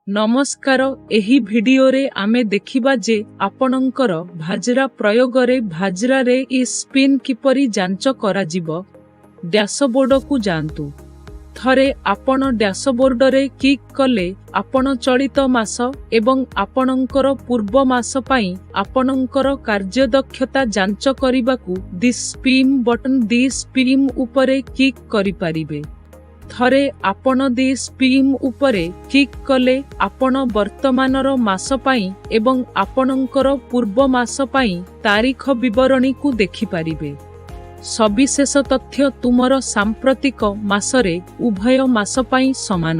ନମସ୍କାର। ଏହି ଭିଡିଓରେ ଆମେ ଦେଖିବା ଯେ ଆପଣଙ୍କର ଭାଜରା ପ୍ରୟୋଗରେ ଭାଜରାରେ ସ୍ପିନ୍ କିପରି ଯାଞ୍ଚ କରାଯିବ। ଡ୍ୟାସବୋର୍ଡକୁ ଯାଆନ୍ତୁ। ଥରେ ଆପଣ ଡ୍ୟାସବୋର୍ଡରେ କ୍ଲିକ୍ କଲେ, ଆପଣ ଚଳିତ ମାସ ଏବଂ ଆପଣଙ୍କର ପୂର୍ବ ମାସ ପାଇଁ ଆପଣଙ୍କର କାର୍ଯ୍ୟଦକ୍ଷତା ଯାଞ୍ଚ କରିବାକୁ ଦି ସ୍ପିମ୍ ବଟନ୍, ଦି ସ୍ପିମ୍ ଉପରେ କ୍ଲିକ୍ କରିପାରିବେ। ଥରେ ଆପଣ ଦି ସ୍ପିମ୍ ଉପରେ କ୍ଲିକ୍ କଲେ, ଆପଣ ବର୍ତ୍ତମାନର ମାସ ପାଇଁ ଏବଂ ଆପଣଙ୍କର ପୂର୍ବ ମାସ ପାଇଁ ତାରିଖ ବିବରଣୀକୁ ଦେଖିପାରିବେ। ସବିଶେଷ ତଥ୍ୟ ତୁମର ସାମ୍ପ୍ରତିକ ମାସରେ ଉଭୟ ମାସ ପାଇଁ ସମାନ।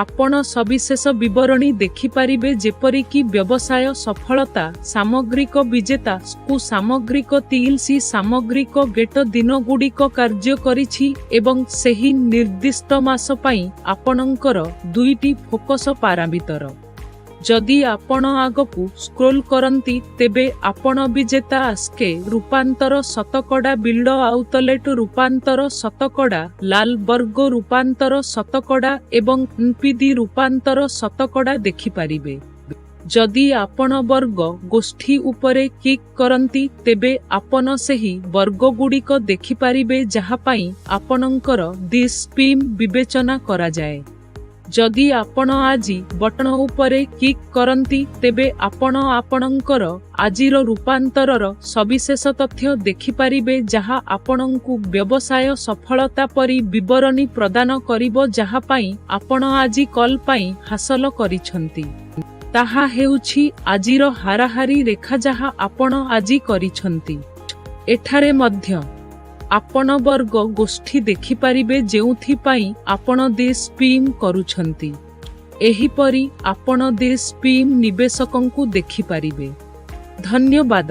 ଆପଣ ସବିଶେଷ ବିବରଣୀ ଦେଖିପାରିବେ, ଯେପରିକି ବ୍ୟବସାୟ ସଫଳତା, ସାମଗ୍ରିକ ବିଜେତା କୁ ସାମଗ୍ରିକ ତିଲସି, ସାମଗ୍ରିକ ଗେଟ ଦିନଗୁଡ଼ିକ କାର୍ଯ୍ୟ କରିଛି ଏବଂ ସେହି ନିର୍ଦ୍ଦିଷ୍ଟ ମାସ ପାଇଁ ଆପଣଙ୍କର ଦୁଇଟି ଫୋକସ ପାରାମିଟର। ଯଦି ଆପଣ ଆଗକୁ ସ୍କ୍ରୋଲ କରନ୍ତି, ତେବେ ଆପଣ ବିଜେତା ଆସ୍କେ ରୂପାନ୍ତର ଶତକଡ଼ା, ବିଲ୍ଡ ଆଉଟଲେଟ୍ ରୂପାନ୍ତର ଶତକଡ଼ା, ଲାଲ ବର୍ଗ ରୂପାନ୍ତର ଶତକଡ଼ା ଏବଂ ଏନପିଡି ରୂପାନ୍ତର ଶତକଡ଼ା ଦେଖିପାରିବେ। ଯଦି ଆପଣ ବର୍ଗ ଗୋଷ୍ଠୀ ଉପରେ କ୍ଲିକ୍ କରନ୍ତି, ତେବେ ଆପଣ ସେହି ବର୍ଗଗୁଡ଼ିକ ଦେଖିପାରିବେ ଯାହା ପାଇଁ ଆପଣଙ୍କର ଦି ସ୍ପିମ୍ ବିବେଚନା କରାଯାଏ। ଯଦି ଆପଣ ଆଜି ବଟନ ଉପରେ କ୍ଲିକ୍ କରନ୍ତି, ତେବେ ଆପଣ ଆପଣଙ୍କର ଆଜିର ରୂପାନ୍ତରର ସବିଶେଷ ତଥ୍ୟ ଦେଖିପାରିବେ, ଯାହା ଆପଣଙ୍କୁ ବ୍ୟବସାୟ ସଫଳତା ପରି ବିବରଣୀ ପ୍ରଦାନ କରିବ ଯାହା ପାଇଁ ଆପଣ ଆଜି କଲ୍ ପାଇଁ ହାସଲ କରିଛନ୍ତି। ତାହା ହେଉଛି ଆଜିର ହାରାହାରି ରେଖା ଯାହା ଆପଣ ଆଜି କରିଛନ୍ତି। ଏଠାରେ ମଧ୍ୟ ଆପଣ ବର୍ଗ ଗୋଷ୍ଠୀ ଦେଖିପାରିବେ ଯେଉଁଥିପାଇଁ ଆପଣ ଦି ସ୍ପିମ୍ କରୁଛନ୍ତି। ଏହିପରି ଆପଣ ଦି ସ୍ପିମ୍ ନିବେଶକଙ୍କୁ ଦେଖିପାରିବେ। ଧନ୍ୟବାଦ।